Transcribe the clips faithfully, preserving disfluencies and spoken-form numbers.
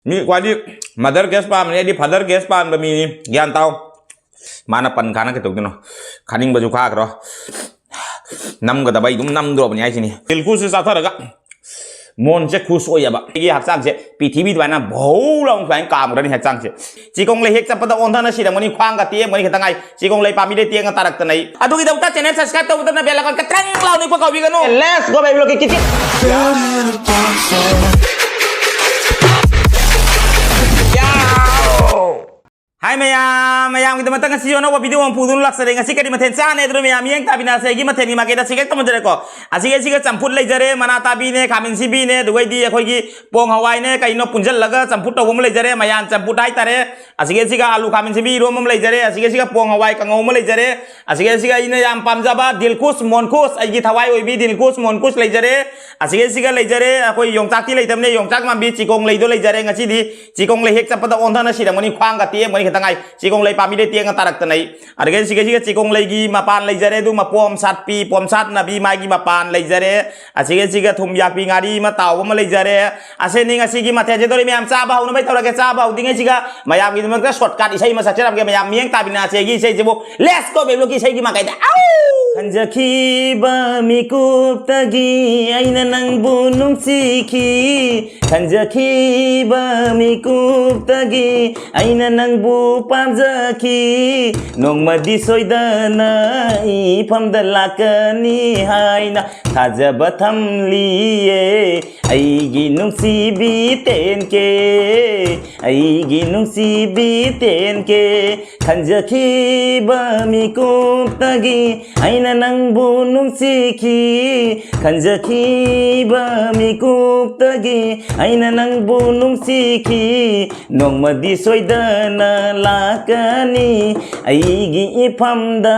ꯃꯤ ꯈ꯭ꯋꯥꯏꯗꯤ mother case ꯄꯥꯝꯕꯅꯤ, ꯑꯩꯗꯤ father case ꯄꯥꯝꯕ ꯃꯤꯅꯤ꯫ ꯒ꯭ꯌꯥꯟ ꯇꯥꯎ꯫ ꯃꯥꯅ ꯄꯟ ꯈꯥꯅ ꯀꯩꯗꯧꯗꯣꯏꯅꯣ? ꯈꯥꯅꯤꯡꯕꯁꯨ ꯈꯥꯈ꯭ꯔꯣ꯫ ꯅꯝꯒꯗꯕ ꯑꯩ ꯑꯗꯨꯝ ꯅꯝꯗ꯭ꯔꯣꯕꯅꯤ ꯍꯥꯏꯁꯤꯅꯤ꯫ ꯇꯤꯜꯀꯨꯁꯦ ꯆꯥꯊꯔꯒ ꯃꯣꯟꯁꯦ ꯈꯨꯁ ꯑꯣꯏꯌꯦꯕ꯫ ꯑꯩꯒꯤ ꯍꯛꯆꯥꯡꯁꯦ ꯄ꯭ꯔꯤꯊꯤꯕꯤ ꯑꯗꯨꯃꯥꯏꯅ ꯚꯧ ꯂꯥꯎꯅ ꯁꯨꯃꯥꯏꯅ ꯀꯥꯝꯈ꯭ꯔꯅꯤ ꯍꯛꯆꯥꯡꯁꯦ꯫ ꯆꯤꯒꯣꯡ ꯂꯩ ꯍꯦꯛ ꯆꯠꯄꯗ ꯑꯣꯟꯊꯅ ꯁꯤꯔꯝꯒꯅꯤ, ꯈ꯭ꯋꯥꯡꯒ ꯇꯦꯛꯑꯝꯒꯅꯤ ꯈꯤꯇꯪ ꯉꯥꯏ꯫ ꯆꯤꯒꯣꯡ ꯂꯩ ꯄꯥꯝꯕꯤꯗꯩ ꯇꯦꯛꯅ ꯇꯥꯔꯛꯇꯅ ꯑꯩ꯫ ꯑꯗꯨꯒꯤꯗꯃꯛꯇ channel subscribe ꯇꯧꯕꯗꯅ bell icon ꯀꯇ꯭ꯔꯪ ꯂꯥꯎꯅ ꯅꯤꯛꯄ ꯀꯥꯎꯕꯤꯒꯅꯨ꯫ Let's go, baby, ꯂꯣꯀꯦ ꯀꯤꯠ ꯀꯤꯠ꯫ ꯌꯥꯎ! ꯍꯥꯏ ꯃꯌꯥꯝ, ꯃꯌꯥꯝꯒꯤꯗꯃꯛꯇ ꯉꯁꯤ ꯑꯅꯧꯕ video ꯑꯃ ꯄꯨꯗꯨꯅ ꯂꯥꯛꯆꯔꯦ꯫ ꯉꯁꯤ ꯀꯔꯤ ꯃꯊꯦꯜ ꯆꯥꯅꯤ ꯍꯥꯏꯗꯨꯅ ꯃꯌꯥꯝ ꯃꯤꯠꯌꯦꯡ ꯇꯥꯕꯤꯅꯁꯦ꯫ ꯑꯩꯒꯤ ꯃꯊꯦꯜꯒꯤ ꯃꯥꯏꯀꯩꯗ ꯁꯤꯒꯦꯛ ꯇꯝꯖꯔꯦꯀꯣ꯫ ꯑꯁꯤꯒꯤ, ꯑꯁꯤꯒ ꯆꯝꯐꯨꯠ ꯂꯩꯖꯔꯦ, ꯃꯅꯥ ꯇꯥꯕꯤꯅꯦ, ꯈꯥꯃꯦꯟ ꯁꯤꯟꯕꯤꯅꯦ, ꯑꯗꯨꯒꯩꯗꯤ ꯑꯩꯈꯣꯏꯒꯤ ꯄꯣꯡ ꯍꯋꯥꯏꯅꯦ, ꯀꯩꯅꯣ ꯄꯨꯟꯁꯤꯜꯂꯒ ꯆꯝꯐꯨꯠ ꯇꯧꯕ ꯑꯃ ꯂꯩꯖꯔꯦ, ꯃꯌꯥꯟ ꯆꯝꯐꯨꯠ ꯍꯥꯏꯇꯥꯔꯦ꯫ ꯑꯁꯤꯒꯤ, ꯑꯁꯤꯒ ꯑꯂꯨ ꯈꯥꯃꯦꯟ ꯁꯤꯟꯕꯤ ꯏꯔꯣꯝꯕ ꯑꯃ ꯂꯩꯖꯔꯦ, ꯑꯁꯤꯒꯤ, ꯑꯁꯤꯒ ꯄꯣꯡ ꯍꯋꯥꯏ ꯀꯥꯡꯉꯧ ꯑꯃ ꯂꯩꯖꯔꯦ, ꯑꯁꯤꯒꯤ, ꯑꯁꯤꯒ ꯑꯩꯅ ꯌꯥꯝ ꯄꯥꯝꯖꯕ ꯗꯤꯜꯀꯨꯁ ꯃꯣꯟꯀꯨꯁ, ꯑꯩꯒꯤ ꯊꯋꯥꯏ ꯑꯣꯏꯕꯤ ꯗꯤꯜꯀꯨꯁ ꯃꯣꯟꯀꯨꯁ ꯂꯩꯖꯔꯦ, ꯑꯁꯤꯒꯤ, ꯑꯁꯤꯒ ꯂꯩꯖꯔꯦ꯫ ꯑꯩꯈꯣꯏ ꯌꯣꯡꯆꯥꯛꯇꯤ ꯂꯩꯇꯕꯅꯦ, ꯌꯣꯡꯆꯥꯛ ꯃꯥꯟꯕꯤ ꯆꯤꯒꯣꯡ ꯂꯩꯗꯣ ꯂꯩꯖꯔꯦ꯫ ꯉꯁꯤꯗꯤ ꯆꯤꯒꯣꯡ ꯂꯩ ꯍꯦꯛ ꯆꯠꯄꯗ ꯑꯣꯟꯊꯅ ꯁꯤꯔꯝꯒꯅꯤ, ꯈ꯭ꯋꯥꯡꯒ ꯇꯦꯛꯑꯝꯒꯅꯤ ꯈꯤꯇꯪ ꯉꯥꯏ꯫ ꯆꯤꯒꯣꯡ ꯂꯩ ꯄꯥꯝꯕꯤꯗꯩ ꯇꯦꯛꯅ ꯇꯥꯔꯛꯇꯅ ꯑꯩ꯫ ꯑꯗꯨꯗꯒꯤ ꯁꯤꯒ, ꯁꯤꯒ ꯆꯤꯒꯣꯡ ꯂꯩꯒꯤ ꯃꯄꯥꯟ ꯂꯩꯖꯔꯦ, ꯑꯗꯨ ꯃꯄꯣꯝ ꯁꯥꯠꯄꯤ, ꯄꯣꯝꯁꯥꯠꯅꯕꯤ ꯃꯥꯒꯤ ꯃꯄꯥꯟ ꯂꯩꯖꯔꯦ꯫ ꯑꯁꯤꯒ, ꯁꯤꯒ ꯊꯨꯝ ꯌꯥꯛꯄꯤ ꯉꯥꯔꯤ ꯑꯃ ꯇꯥꯎꯕ ꯑꯃ ꯂꯩꯖꯔꯦ꯫ ꯑꯁꯤꯅꯤ ꯉꯁꯤꯒꯤ ꯃꯊꯦꯜꯁꯦ꯫ ꯇꯧꯔꯤ ꯃꯌꯥꯝ ꯆꯥꯕ ꯍꯧꯅꯕꯩ ꯇꯧꯔꯒꯦ꯫ ꯆꯥꯕ ꯍꯧꯗ꯭ꯔꯤꯉꯩꯁꯤꯒ ꯃꯌꯥꯝꯒꯤꯗꯃꯛꯇ shortcut ꯏꯁꯩ ꯑꯃ ꯁꯛꯆꯔꯝꯒꯦ꯫ ꯃꯌꯥꯝ ꯃꯤꯠꯌꯦꯡ ꯇꯥꯕꯤꯅꯁꯦ ꯑꯩꯒꯤ ꯏꯁꯩꯁꯤꯕꯨ꯫ Let's go, baby, ꯂꯣꯀꯤ ꯏꯁꯩꯒꯤ ꯃꯥꯏꯀꯩꯗ꯫ ꯑꯧ! ꯈꯟꯖꯈꯤꯕ ꯃꯤꯀꯨꯞꯇꯒꯤ ꯑꯩꯅ ꯅꯪꯕꯨ ꯅꯨꯡꯁꯤꯈꯤ꯫ ꯈꯟꯖꯈꯤꯕ ꯃꯤꯀꯨꯞꯇꯒꯤ ꯑꯩꯅ ꯅꯪꯕꯨ ꯄꯥꯝꯖꯈꯤ꯫ ꯅꯣꯡꯃꯗꯤ ꯁꯣꯏꯗꯅ ꯏꯐꯝꯗ ꯂꯥꯛꯀꯅꯤ ꯍꯥꯏꯅ ꯊꯥꯖꯕ ꯊꯝꯂꯤꯌꯦ꯫ ꯑꯩꯒꯤ ꯅꯨꯡꯁꯤꯕꯤ ꯇꯦꯟꯀꯦ, ꯑꯩꯒꯤ ꯅꯨꯡꯁꯤꯕꯤ ꯇꯦꯟꯀꯦ, ꯈꯟꯖꯈꯤꯕ ꯃꯤꯀꯨꯞꯇꯒꯤ ꯑꯩꯅ ꯅꯪꯕꯨ ꯅꯨꯡꯁꯤꯈꯤ꯫ ꯈꯟꯖꯈꯤꯕ ꯃꯤꯀꯨꯞꯇꯒꯤ ꯑꯩꯅ ꯅꯪꯕꯨ ꯅꯨꯡꯁꯤꯈꯤ꯫ ꯅꯣꯡꯃꯗꯤ ꯁꯣꯏꯗꯅ ꯂꯥꯛꯀꯅꯤ ꯑꯩꯒꯤ ꯏꯐꯝꯗ,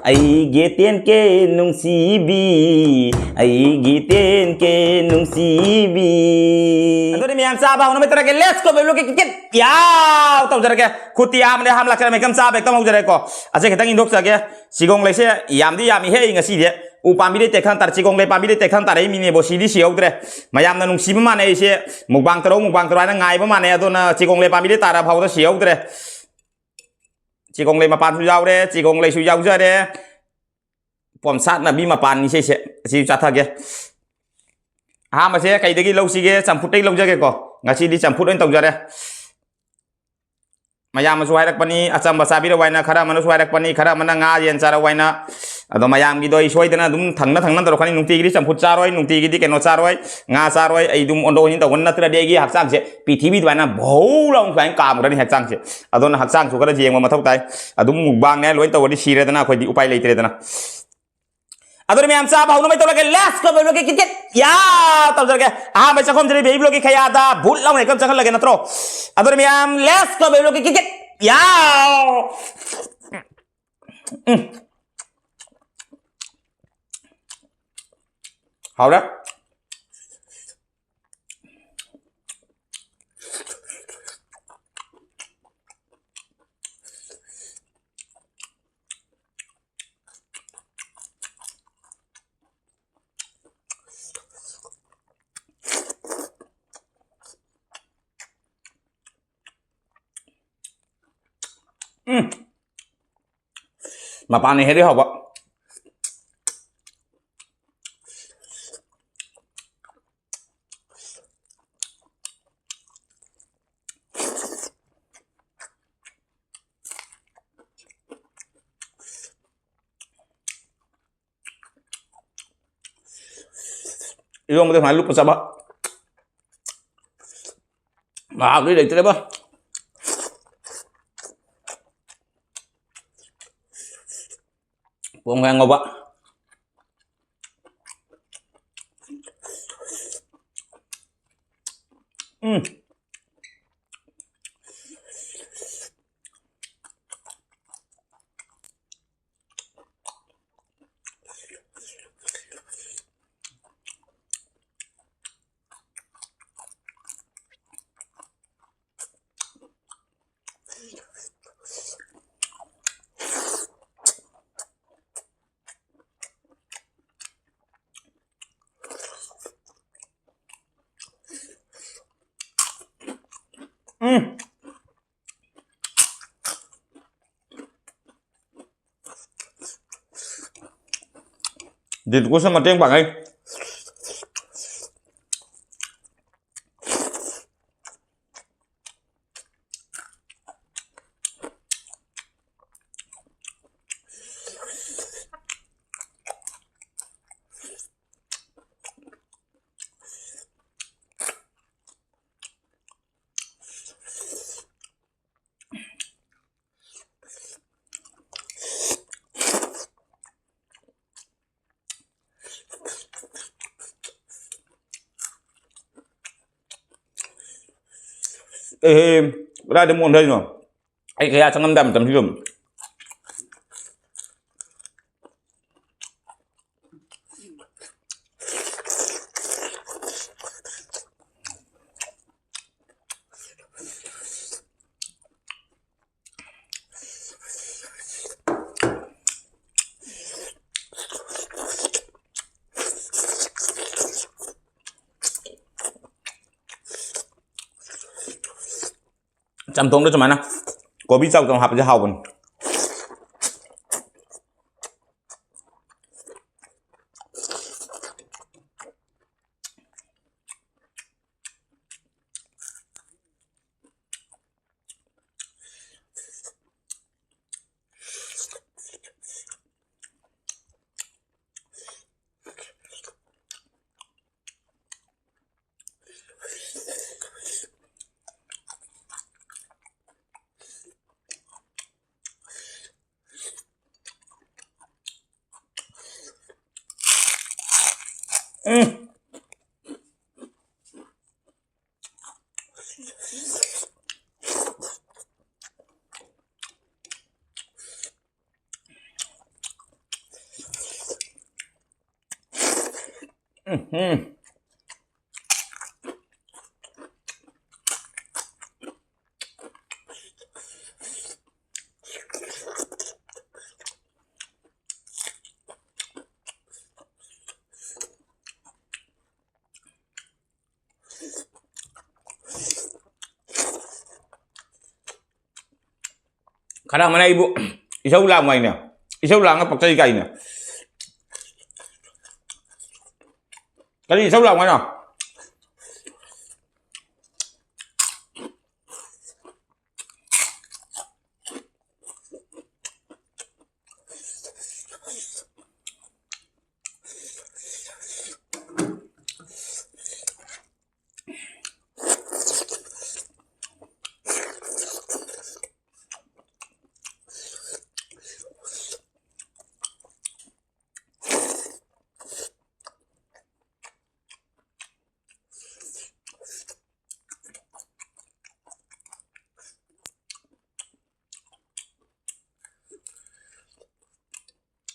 ꯑꯩꯒꯤ ꯇꯦꯟꯀꯦ ꯅꯨꯡꯁꯤꯕꯤ, ꯑꯩꯒꯤ ꯇꯦꯟꯀꯦ ꯅꯨꯡꯁꯤꯕꯤ꯫ ꯑꯗꯨꯗꯤ ꯃꯌꯥꯝ ꯆꯥꯕ ꯍꯧꯅꯕ ꯇꯧꯔꯒꯦ꯫ Let's go, baby, ꯂꯣꯀꯤ ꯀꯤꯠ ꯀꯤꯠ꯫ ꯌꯥꯎ! ꯇꯧꯖꯔꯒꯦ꯫ ꯈꯨꯠꯇꯤ ꯑꯍꯥꯟꯕꯗ ꯍꯥꯝ ꯂꯥꯛꯆꯔꯝꯃꯦ꯫ ꯀꯝ ꯆꯥꯕ ꯍꯦꯛꯇ ꯍꯧꯖꯔꯦꯀꯣ꯫ ꯑꯁꯦ ꯈꯤꯇꯪ ꯏꯟꯊꯣꯛꯆꯒꯦ꯫ ꯆꯤꯒꯣꯡ ꯂꯩꯁꯦ ꯌꯥꯝꯗꯤ ꯌꯥꯝꯃꯤꯍꯦ ꯑꯩ ꯉꯁꯤꯗꯤ꯫ ꯎ ꯄꯥꯝꯕꯤꯗꯩ ꯇꯦꯛꯊꯪ ꯇꯥꯔꯦ, ꯆꯤꯒꯣꯡꯂꯩ ꯄꯥꯝꯕꯤꯗꯩ ꯇꯦꯛꯊꯪ ꯇꯥꯔꯛꯏ ꯃꯤꯅꯦꯕꯣ, ꯁꯤꯗꯤ ꯁꯤꯍꯧꯗ꯭ꯔꯦ꯫ ꯃꯌꯥꯝꯅ ꯅꯨꯡꯁꯤꯕ ꯃꯥꯟꯅꯩ ꯑꯩꯁꯦ꯫ ꯃꯨꯛꯕꯥꯡ ꯇꯧꯔꯣ, ꯃꯨꯛꯕꯥꯡ ꯇꯧꯔꯣ ꯍꯥꯏꯅ ꯉꯥꯏꯕ ꯃꯥꯟꯅꯩ, ꯑꯗꯨꯅ ꯆꯤꯒꯣꯡꯂꯩ ꯄꯥꯝꯕꯤꯗꯩ ꯇꯥꯔꯛꯑ ꯐꯥꯎꯗ ꯁꯤꯍꯧꯗ꯭ꯔꯦ꯫ ꯆꯤꯒꯣꯡꯂꯩ ꯃꯄꯥꯟꯁꯨ ꯌꯥꯎꯔꯦ, ꯆꯤꯒꯣꯡꯂꯩꯁꯨ ꯌꯥꯎꯖꯔꯦ꯫ ꯄꯣꯝꯁꯥꯠꯅꯕꯤ ꯃꯄꯥꯟꯅꯤ ꯁꯤꯁꯦ꯫ ꯑꯁꯤ ꯆꯥꯊꯒꯦ꯫ ꯑꯍꯥꯟꯕꯁꯦ ꯀꯩꯗꯒꯤ ꯂꯧꯁꯤꯒꯦ? ꯆꯝꯐꯨꯠꯇꯒꯤ ꯂꯧꯖꯒꯦꯀꯣ꯫ ꯉꯁꯤꯗꯤ ꯆꯝꯐꯨꯠ ꯑꯣꯏꯅ ꯇꯧꯖꯔꯦ꯫ ꯃꯌꯥꯝꯅꯁꯨ ꯍꯥꯏꯔꯛꯄꯅꯤ, ꯑꯆꯝꯕ ꯆꯥꯕꯤꯔꯛꯎ ꯍꯥꯏꯅ, ꯈꯔ ꯑꯃꯅꯁꯨ ꯍꯥꯏꯔꯛꯄꯅꯤ, ꯈꯔ ꯑꯃꯅ ꯉꯥ ꯌꯦꯟ ꯆꯥꯔꯛꯎ ꯍꯥꯏꯅ꯫ ꯑꯗꯣ ꯃꯌꯥꯝꯒꯤꯗꯣ ꯑꯩ ꯁꯣꯏꯗꯅ ꯑꯗꯨꯝ ꯊꯪꯅ ꯊꯪꯅ ꯇꯧꯔꯛꯀꯅꯤ꯫ ꯅꯨꯡꯇꯤꯒꯤꯗꯤ ꯆꯝꯐꯨꯠ ꯆꯥꯔꯣꯏ, ꯅꯨꯡꯇꯤꯒꯤꯗꯤ ꯀꯩꯅꯣ ꯆꯥꯔꯣꯏ, ꯉꯥ ꯆꯥꯔꯣꯏ꯫ ꯑꯩ ꯑꯗꯨꯝ ꯑꯣꯟꯊꯣꯛ ꯑꯣꯟꯁꯤꯟ ꯇꯧꯕ ꯅꯠꯇ꯭ꯔꯗꯤ ꯑꯩꯒꯤ ꯍꯛꯆꯥꯡꯁꯦ ꯄ꯭ꯔꯤꯊꯤꯕꯤ ꯑꯗꯨꯃꯥꯏꯅ ꯚꯧ ꯂꯥꯎꯅ ꯁꯨꯃꯥꯏꯅ ꯀꯥꯝꯈ꯭ꯔꯅꯤ ꯍꯛꯆꯥꯡꯁꯦ꯫ ꯑꯗꯨꯅ ꯍꯛꯆꯥꯡꯁꯨ ꯈꯔ ꯌꯦꯡꯕ ꯃꯊꯧ ꯇꯥꯏ꯫ ꯑꯗꯨꯝ ꯃꯨꯛꯕꯥꯡꯅꯦ ꯂꯣꯏ ꯇꯧꯔꯗꯤ ꯁꯤꯔꯦꯗꯅ, ꯑꯩꯈꯣꯏꯗꯤ ꯎꯄꯥꯏ ꯂꯩꯇ꯭ꯔꯦꯗꯅ꯫ ꯑꯗꯨꯅ ꯃꯌꯥꯝ ꯆꯥꯕ ꯍꯧꯅꯕ ꯇꯧꯔꯒꯦ꯫ Let's go, baby, kit kit. ꯌꯥ! ꯇꯧꯖꯔꯒꯦ꯫ ꯑꯍꯥꯟꯕ ꯆꯥꯛꯈꯨꯝꯁꯤꯗ baby ꯈꯌꯥꯗ ꯚꯨꯠ ꯂꯥꯎꯅ ꯍꯦꯛꯇ ꯆꯪꯍꯜꯂꯒꯦ ꯅꯠꯇ꯭ꯔꯣ? ꯑꯗꯨꯅ ꯃꯌꯥꯝ, let's go, baby, kit kit. ꯌꯥ! ꯎꯝ꯫ ꯍꯥꯎꯔꯦ꯫ ꯎꯝ꯫ ꯃꯄꯥꯟꯅ ꯍꯦꯜꯂꯤ ꯍꯥꯎꯕ꯫ ꯏꯔꯣꯝꯕꯗ ꯁꯨꯃꯥꯏꯅ ꯂꯨꯞꯄ ꯆꯥꯕ ꯃꯍꯥꯎꯗꯤ ꯂꯩꯇ꯭ꯔꯦꯕ꯫ ꯄꯣꯡ ꯈꯔ ꯉꯧꯕ꯫ ꯎꯝ꯫ ꯎꯝ꯫ ꯗꯤꯜꯀꯨꯁꯅ ꯃꯇꯦꯡ ꯄꯥꯡꯉꯩ꯫ ꯑꯦꯍꯦ, ꯀꯗꯥꯏꯗ ꯃꯣꯟꯊꯔꯤꯅꯣ? ꯑꯩ ꯀꯌꯥ ꯆꯪꯉꯝꯗꯥꯏ ꯃꯇꯝꯁꯤꯗ꯫ ꯆꯝꯊꯣꯡꯗ ꯁꯨꯃꯥꯏꯅ ꯀꯣꯕꯤ ꯆꯥꯎ ꯆꯥꯎ ꯍꯥꯞꯄꯁꯦ ꯍꯥꯎꯕꯅꯤ꯫ ꯎꯝ꯫ ꯎꯝ꯫ ꯈꯔ ꯑꯃꯅ ꯑꯩꯕꯨ ꯏꯁꯧ ꯂꯥꯡꯕ ꯍꯥꯏꯅ, ꯏꯁꯧ ꯂꯥꯡꯉ ꯄꯛꯆꯩ ꯀꯥꯏꯅ꯫ ꯀꯔꯤ ꯏꯁꯧ ꯂꯥꯡꯕ ꯍꯥꯏꯅꯣ?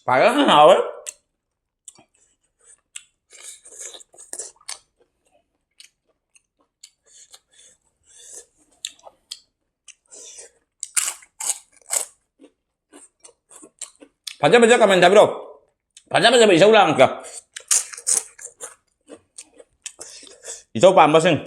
ꯐꯖꯅ ꯍꯥꯎꯋꯦ꯫ ꯐꯖ ꯐꯖ comment ꯊꯥꯕꯤꯔꯛꯑꯣ꯫ ꯐꯖ ꯐꯖꯕ ꯏꯁꯧ ꯂꯥꯡꯉꯛꯀꯦ꯫ ꯏꯁꯧ ꯄꯥꯝꯕꯁꯤꯡ꯫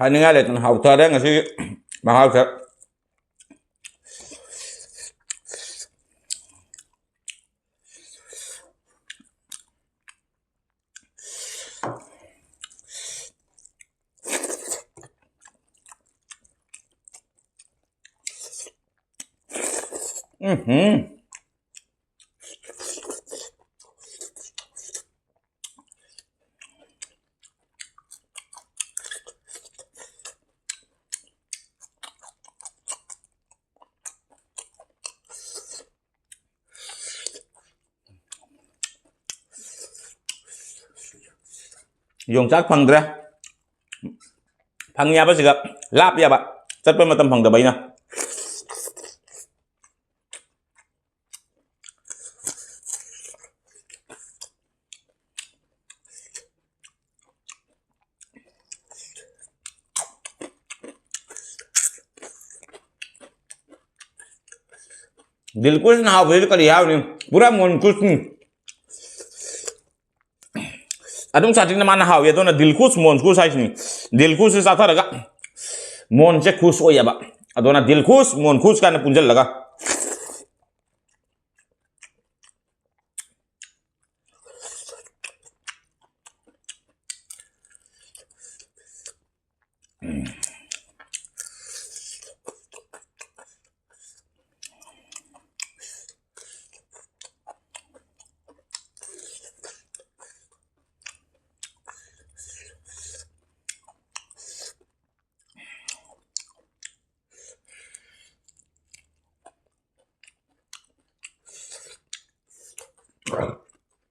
ꯍꯥꯏꯅꯤꯡꯉꯥꯏ ꯂꯩꯇꯅ ꯍꯥꯎꯊꯔꯦ ꯉꯁꯤ ꯃꯍꯥꯎꯁꯦ꯫ ꯎꯝ꯫ ꯌꯣꯡꯆꯥꯛ ꯐꯪꯗ꯭ꯔꯦ꯫ ꯍꯪ ꯌꯥꯕꯁꯤꯒ ꯂꯥꯞ ꯌꯥꯕ, ꯆꯠꯄ ꯃꯇꯝ ꯐꯪꯗꯕ ꯑꯩꯅ꯫ ꯗꯤꯜꯀꯨꯁꯅ ꯍꯥꯎꯕꯁꯤꯗꯤ ꯀꯔꯤ ꯍꯥꯏꯔꯨꯅꯤ? ꯄꯨꯔꯥ ꯃꯣꯟꯀꯨꯁꯅꯤ꯫ ꯑꯗꯨꯝ ꯁꯥꯊꯤꯅ ꯃꯥꯅ ꯍꯥꯎꯏ꯫ ꯑꯗꯨꯅ ꯗꯤꯜꯀꯨꯁ ꯃꯣꯟꯀꯨꯁ ꯍꯥꯏꯁꯤꯅꯤ꯫ ꯗꯤꯜꯀꯨꯁꯁꯦ ꯆꯥꯊꯔꯒ ꯃꯣꯟꯁꯦ ꯈꯨꯁ ꯑꯣꯏꯌꯦꯕ꯫ ꯑꯗꯨꯅ ꯗꯤꯜꯀꯨꯁ ꯃꯣꯟꯀꯨꯁ ꯀꯥꯏꯅ ꯄꯨꯟꯁꯤꯜꯂꯒ꯫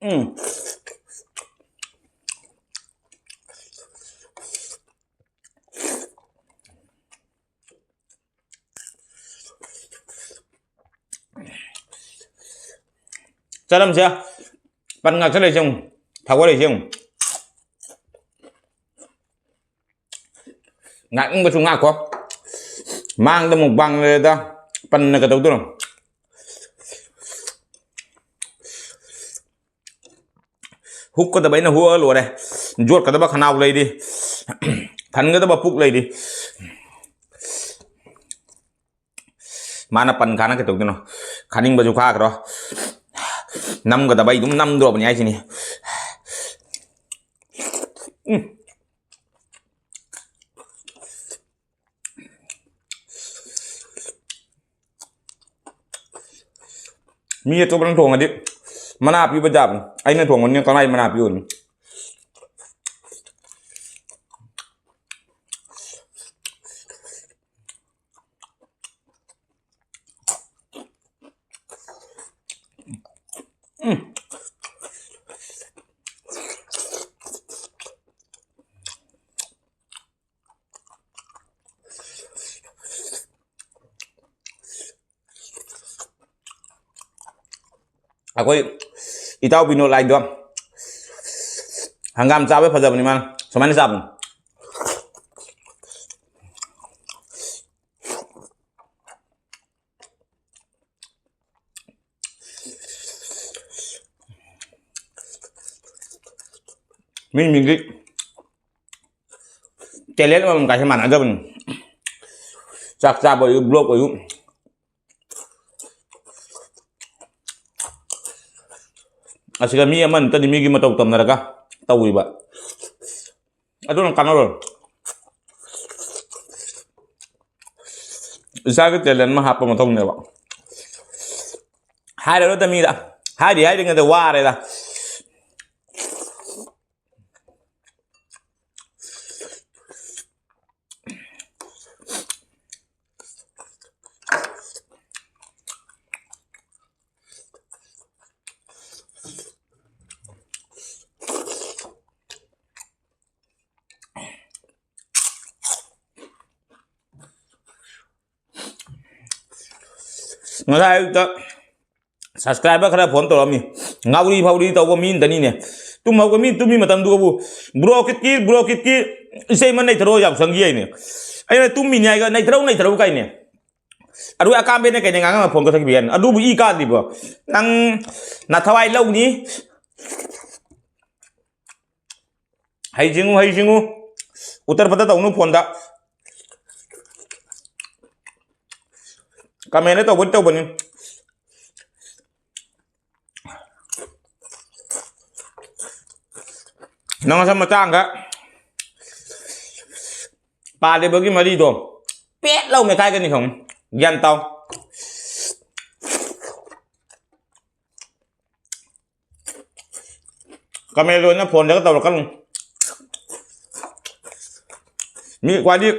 ꯎꯝ꯫ ꯆꯅꯝꯁꯦ ꯄꯟ ꯉꯥꯛꯁꯜꯂꯛꯏꯁꯦ ꯌꯦꯡꯉꯨ, ꯊꯥꯒꯠꯂꯛꯏꯁꯦ ꯌꯦꯡꯉꯨ꯫ ꯉꯥꯛꯅꯤꯡꯕꯁꯨ ꯉꯥꯛꯈꯣ꯫ ꯃꯥꯡꯗ ꯑꯃꯨꯛ ꯄꯥꯡ ꯂꯩꯔꯦꯗ, ꯄꯟꯅ ꯀꯩꯗꯧꯗꯣꯏꯅꯣ? ꯍꯨꯛꯀꯗꯕ ꯑꯩꯅ ꯍꯨꯛꯑ ꯂꯣꯏꯔꯦ꯫ ꯌꯣꯠꯀꯗꯕ ꯈꯅꯥꯎ ꯂꯩꯔꯤ, ꯊꯟꯒꯗꯕ ꯄꯨꯛ ꯂꯩꯔꯤ꯫ ꯃꯥꯅ ꯄꯟ ꯈꯥꯅ ꯀꯩꯗꯧꯗꯣꯏꯅꯣ? ꯈꯥꯅꯤꯡꯕꯁꯨ ꯈꯥꯈ꯭ꯔꯣ꯫ ꯅꯝꯒꯗꯕ ꯑꯩ ꯑꯗꯨꯝ ꯅꯝꯗ꯭ꯔꯣꯕꯅꯤ ꯍꯥꯏꯁꯤꯅꯤ꯫ ꯎꯝ꯫ ꯃꯤ ꯑꯇꯣꯞꯄꯅ ꯊꯣꯡꯉꯗꯤ ꯃꯅꯥ ꯄꯤꯕ ꯌꯥꯕꯅꯤ꯫ ꯑꯩꯅ ꯊꯣꯡꯕꯅꯤꯅ ꯀꯃꯥꯏ ꯃꯅꯥ ꯄꯤꯌꯨꯅꯤ? ꯎꯝ꯫ ꯑꯩꯈꯣꯏ ꯏꯇꯥꯎ ꯕꯤꯅꯣꯗ ꯂꯥꯏꯗꯣ ꯍꯪꯒꯥꯝ ꯆꯥꯕ ꯐꯖꯕꯅꯤ, ꯃꯥꯅ ꯁꯨꯃꯥꯏꯅ ꯆꯥꯕꯅꯤ꯫ ꯃꯤ ꯃꯤꯒꯤ ꯇꯦꯂꯦꯟ ꯑꯃꯃꯝ ꯀꯥꯏꯁꯦ ꯃꯥꯟꯅꯗꯕꯅꯤ꯫ ꯆꯥꯛ ꯆꯥꯕ ꯑꯣꯏꯌꯨ, ꯕ꯭ꯂꯣꯛ ꯑꯣꯏꯌꯨ, ꯑꯁꯤꯗ ꯃꯤ ꯑꯃ ꯅꯠꯇꯗꯤ ꯃꯤꯒꯤ ꯃꯇꯧ ꯇꯝꯅꯔꯒ ꯇꯧꯔꯤꯕ꯫ ꯑꯗꯨꯅ ꯀꯥꯟꯅꯔꯣꯏ꯫ ꯏꯁꯥꯒꯤ ꯇꯦꯂꯦꯟ ꯑꯃ ꯍꯥꯞꯄ ꯃꯊꯧꯅꯦꯕ꯫ ꯍꯥꯏꯔꯔꯣꯏꯗ ꯃꯤꯗ꯫ ꯍꯥꯏꯔꯤ ꯍꯥꯏꯔꯤꯉꯩꯗ ꯋꯥꯔꯦꯗ꯫ ꯉꯁꯥꯏ ꯑꯌꯨꯛꯇ subscriber ꯈꯔ phone ꯇꯧꯔꯛꯑꯝꯃꯤ꯫ ꯉꯥꯎꯔꯤ ꯐꯥꯎꯔꯤ ꯇꯧꯕ ꯃꯤ ꯑꯝꯇꯅꯤꯅꯦ꯫ ꯇꯨꯝ ꯍꯧꯒꯠ-, ꯃꯤ ꯇꯨꯝꯃꯤ ꯃꯇꯝꯗꯨꯕꯨ, "ꯕ꯭ꯔꯣ ꯀꯤꯠꯀꯤ, ꯕ꯭ꯔꯣ ꯀꯤꯠꯀꯤ ꯏꯁꯩ ꯑꯃ ꯅꯩꯊꯔꯛꯑꯣ" ꯌꯥꯎꯁꯪꯒꯤ ꯍꯥꯏꯅꯦ꯫ ꯑꯩꯅ ꯇꯨꯝꯃꯤꯅꯤ ꯍꯥꯏꯒ, "ꯅꯩꯊꯔꯛꯎ, ꯅꯩꯊꯔꯛꯎ" ꯀꯥꯏꯅꯦ꯫ ꯑꯗꯨ ꯑꯀꯥꯝꯕꯅ ꯀꯩꯅ ꯉꯥꯡꯉꯒ phone ꯀꯛꯊꯠꯈꯤꯕ ꯌꯥꯏꯅꯦ꯫ ꯑꯗꯨꯕꯨ ꯏ ꯀꯥꯗ꯭ꯔꯤꯕꯣ? ꯅꯪ ꯅꯊꯋꯥꯏ ꯂꯧꯅꯤ꯫ ꯍꯩ ꯁꯤꯡꯉꯨ, ꯍꯩ ꯁꯤꯡꯉꯨ꯫ ꯎꯠꯇꯔ ꯐꯠꯇ ꯇꯧꯅꯨ phoneꯗ꯫ Commentꯗ ꯇꯧꯕꯗꯤ ꯇꯧꯕꯅꯤ꯫ ꯅꯪ ꯉꯁꯝ ꯃꯆꯥꯡꯒ ꯄꯥꯜꯂꯤꯕꯒꯤ ꯃꯔꯤꯗꯣ ꯄꯦꯠ ꯂꯥꯎ ꯃꯦꯠꯈꯥꯏꯒꯅꯤ ꯈꯪꯉꯨ꯫ ꯒ꯭ꯌꯥꯟ ꯇꯥꯎ꯫ Comment ꯂꯣꯏꯅ phoneꯗꯒ ꯇꯧꯔꯛꯀꯅꯨ꯫ ꯃꯤ ꯈ꯭ꯋꯥꯏꯗꯤ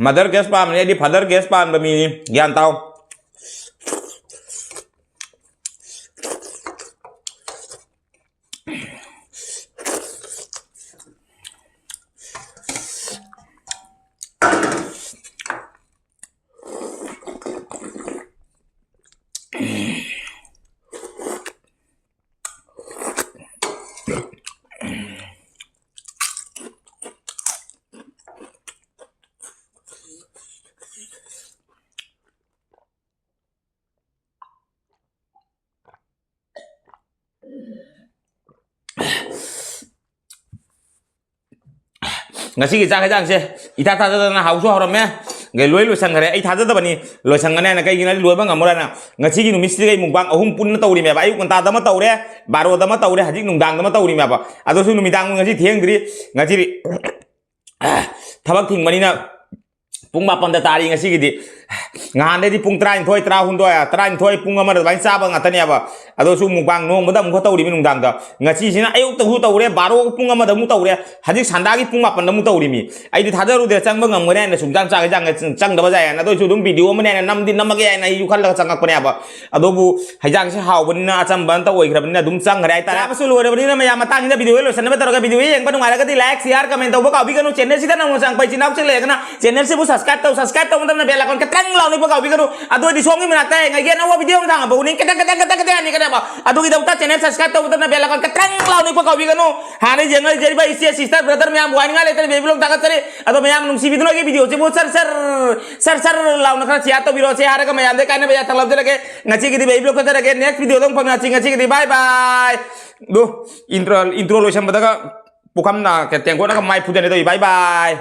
mother case ꯄꯥꯝꯕꯅꯤ, ꯑꯩꯗꯤ father case ꯄꯥꯟꯕ ꯃꯤꯅꯤ, ꯒ꯭ꯌꯥꯟ ꯇꯥꯎ꯫ ꯉꯁꯤꯒꯤ ꯆꯥꯛ ꯍꯦꯟꯖꯥꯡꯁꯦ ꯏꯊꯥ ꯊꯥꯖꯗꯅ ꯍꯥꯎꯁꯨ ꯍꯥꯎꯔꯝꯃꯦ꯫ ꯀꯩ ꯂꯣꯏ ꯂꯣꯏꯁꯟꯈ꯭ꯔꯦ꯫ ꯑꯩ ꯊꯥꯖꯗꯕꯅꯤ ꯂꯣꯏꯁꯟꯒꯅꯤ ꯍꯥꯏꯅ꯫ ꯀꯩꯒꯤꯅꯣ ꯍꯥꯏꯗꯤ ꯂꯣꯏꯕ ꯉꯝꯃꯔꯣꯏꯅ꯫ ꯉꯁꯤꯒꯤ ꯅꯨꯃꯤꯠꯁꯤꯗ ꯑꯩ ꯃꯨꯛꯕꯥꯡ ꯑꯍꯨꯝ ꯄꯨꯟꯅ ꯇꯧꯔꯤꯃꯦꯕ꯫ ꯑꯌꯨꯛ ꯉꯟꯇꯥꯗ ꯑꯃ ꯇꯧꯔꯦ, ꯕꯥꯔꯣꯗ ꯑꯃ ꯇꯧꯔꯦ, ꯍꯧꯖꯤꯛ ꯅꯨꯡꯗꯥꯡꯗ ꯑꯃ ꯇꯧꯔꯤꯃꯦꯕ꯫ ꯑꯗꯨꯁꯨ ꯅꯨꯃꯤꯗꯥꯡ ꯉꯁꯤ ꯊꯦꯡꯗ꯭ꯔꯤ꯫ ꯉꯁꯤꯗꯤ ꯊꯕꯛ ꯊꯤꯡꯕꯅꯤꯅ ꯄꯨꯡ ꯃꯥꯄꯟꯗ ꯇꯥꯔꯤ ꯉꯁꯤꯒꯤꯗꯤ꯫ ꯉꯍꯥꯟꯗꯩꯗꯤ ꯄꯨꯡ ꯇꯔꯥꯅꯤꯊꯣꯏ, ꯇꯔꯥꯍꯨꯝꯗꯣꯏ, ꯇꯔꯥꯅꯤꯊꯣꯏ, ꯄꯨꯡ ꯑꯃꯗ ꯑꯗꯨꯃꯥꯏꯅ ꯆꯥꯕ ꯉꯥꯛꯇꯅꯦꯕ꯫ ꯑꯗꯨꯁꯨ ꯃꯨꯛꯕꯥꯡ ꯅꯣꯡꯃꯗ ꯑꯃꯨꯛꯀ ꯇꯧꯔꯤꯃꯤ ꯅꯨꯡꯗꯥꯡꯗ꯫ ꯉꯁꯤꯁꯤꯅ ꯑꯌꯨꯛꯇꯁꯨ ꯇꯧꯔꯦ, ꯕꯥꯔꯣ ꯄꯨꯡ ꯑꯃꯗ ꯑꯃꯨꯛ ꯇꯧꯔꯦ, ꯍꯧꯖꯤꯛ ꯁꯟꯗꯥꯒꯤ ꯄꯨꯡ ꯃꯥꯄꯟꯗ ꯑꯃꯨꯛ ꯇꯧꯔꯤꯃꯤ꯫ ꯑꯩꯗꯤ ꯊꯥꯖꯔꯨꯗꯦ ꯆꯪꯕ ꯉꯝꯒꯅꯤ ꯍꯥꯏꯅ, ꯁꯨꯡꯆꯥꯡ ꯆꯥꯛ ꯍꯦꯟꯖꯥꯡ ꯆꯪꯗꯕ ꯌꯥꯏ ꯍꯥꯏꯅ꯫ ꯑꯗꯨ ꯑꯣꯏꯁꯨ ꯑꯗꯨꯝ ꯚꯤꯗꯤꯑꯣ ꯑꯃꯅꯦ ꯍꯥꯏꯅ ꯅꯝꯗꯤ ꯅꯝꯃꯒꯦ ꯍꯥꯏꯅ ꯑꯩꯁꯨ ꯈꯜꯂꯒ ꯆꯪꯉꯛꯄꯅꯦꯕ꯫ ꯑꯗꯨꯕꯨ ꯍꯩꯖꯥꯡꯁꯦ ꯍꯥꯎꯕꯅꯤꯅ, ꯑꯆꯝꯕ ꯑꯝꯇ ꯑꯣꯏꯈ꯭ꯔꯕꯅꯤꯅ ꯑꯗꯨꯝ ꯆꯪꯈ꯭ꯔꯦ ꯍꯥꯏꯇꯥꯔꯦ꯫ ꯆꯥꯕꯁꯨ ꯂꯣꯏꯔꯕꯅꯤꯅ ꯃꯌꯥꯝ ꯃꯇꯥꯡꯁꯤꯗ ꯚꯤꯗꯤꯑꯣ ꯂꯣꯏꯁꯟꯅꯕ ꯇꯧꯔꯒ, ꯚꯤꯗꯤꯑꯣ ꯌꯦꯡꯕ ꯅꯨꯡꯉꯥꯏꯔꯒꯗꯤ like, share, comment ꯇꯧꯕ ꯀꯥꯎꯕꯤꯒꯅꯨ꯫ ꯆꯦꯅꯦꯜꯁꯤꯗ ꯅꯧꯅ ꯆꯪꯉꯛꯄ ꯏꯆꯤꯟ ꯏꯅꯥꯎꯁꯤꯡ ꯂꯩꯔꯒꯅ ꯆꯦꯅꯦꯜꯁꯤꯕꯨ subscribe ꯇꯧ, subscribe ꯇꯧꯕ ꯃꯇꯝꯗ bell icon ꯈꯤꯇꯪ ꯂꯥꯎꯅ ꯅꯤꯛꯄ ꯀꯥꯎꯕꯤꯒꯅꯨ꯫ ꯑꯗꯨ ꯑꯣꯏꯗꯤ ꯁꯣꯝꯒꯤ ꯃꯅꯥꯛꯇ ꯉꯥꯏꯒꯤ ꯑꯅꯧꯕ ꯚꯤꯗꯤꯑꯣ ꯑꯃ ꯊꯥꯡꯉꯛꯄ ꯎꯅꯤꯡ ꯈꯤꯇꯪ, ꯈꯤꯇꯪ, ꯈꯤꯇꯪ, ꯈꯤꯇꯪ ꯌꯥꯅꯤꯒꯅꯦꯕ꯫ ꯑꯗꯨꯒꯤꯗꯃꯛꯇ ꯆꯦꯅꯦꯜ subscribe ꯇꯧꯕ ꯃꯇꯝꯗ bell icon ꯈꯤꯇꯪ ꯂꯥꯎꯅ ꯅꯤꯛꯄ ꯀꯥꯎꯕꯤꯒꯅꯨ꯫ ꯍꯥꯟꯅ ꯌꯦꯡꯉꯛꯖꯔꯤꯕ ꯏꯆꯦ, sister, brother ꯃꯌꯥꯝꯕꯨ ꯍꯥꯏꯅꯤꯡꯉꯥꯏ ꯂꯩꯇꯅ baby vlog ꯊꯥꯒꯠꯆꯔꯤ꯫ ꯑꯗꯣ ꯃꯌꯥꯝ ꯅꯨꯡꯁꯤꯕꯤꯗꯨꯅ ꯑꯩꯒꯤ ꯚꯤꯗꯤꯑꯣꯁꯤꯕꯨ ꯁꯔ ꯁꯔ, ꯁꯔ ꯁꯔ ꯂꯥꯎꯅ ꯈꯔ share ꯇꯧꯕꯤꯔꯣ꯫ ꯁꯤ ꯍꯥꯏꯔꯒ ꯃꯌꯥꯝꯗꯩ ꯀꯥꯏꯅꯕ ꯌꯥꯊꯪ ꯂꯧꯖꯔꯒꯦ꯫ ꯉꯁꯤꯒꯤꯗꯤ baby vlog ꯊꯥꯖꯔꯒꯦ꯫ Next ꯚꯤꯗꯤꯑꯣꯗ ꯑꯃꯨꯛ ꯐꯪꯅꯁꯤ꯫ ꯉꯁꯤꯒꯤꯗꯤ bye bye꯫ ꯑꯗꯨ intro, intro ꯂꯣꯏꯁꯟꯕꯗꯒ ꯄꯨꯈꯝꯅ ꯇꯦꯡꯀꯣꯠꯅꯒ ꯃꯥꯏ ꯐꯨꯖꯟꯒꯦ ꯇꯧꯏ꯫ Bye bye꯫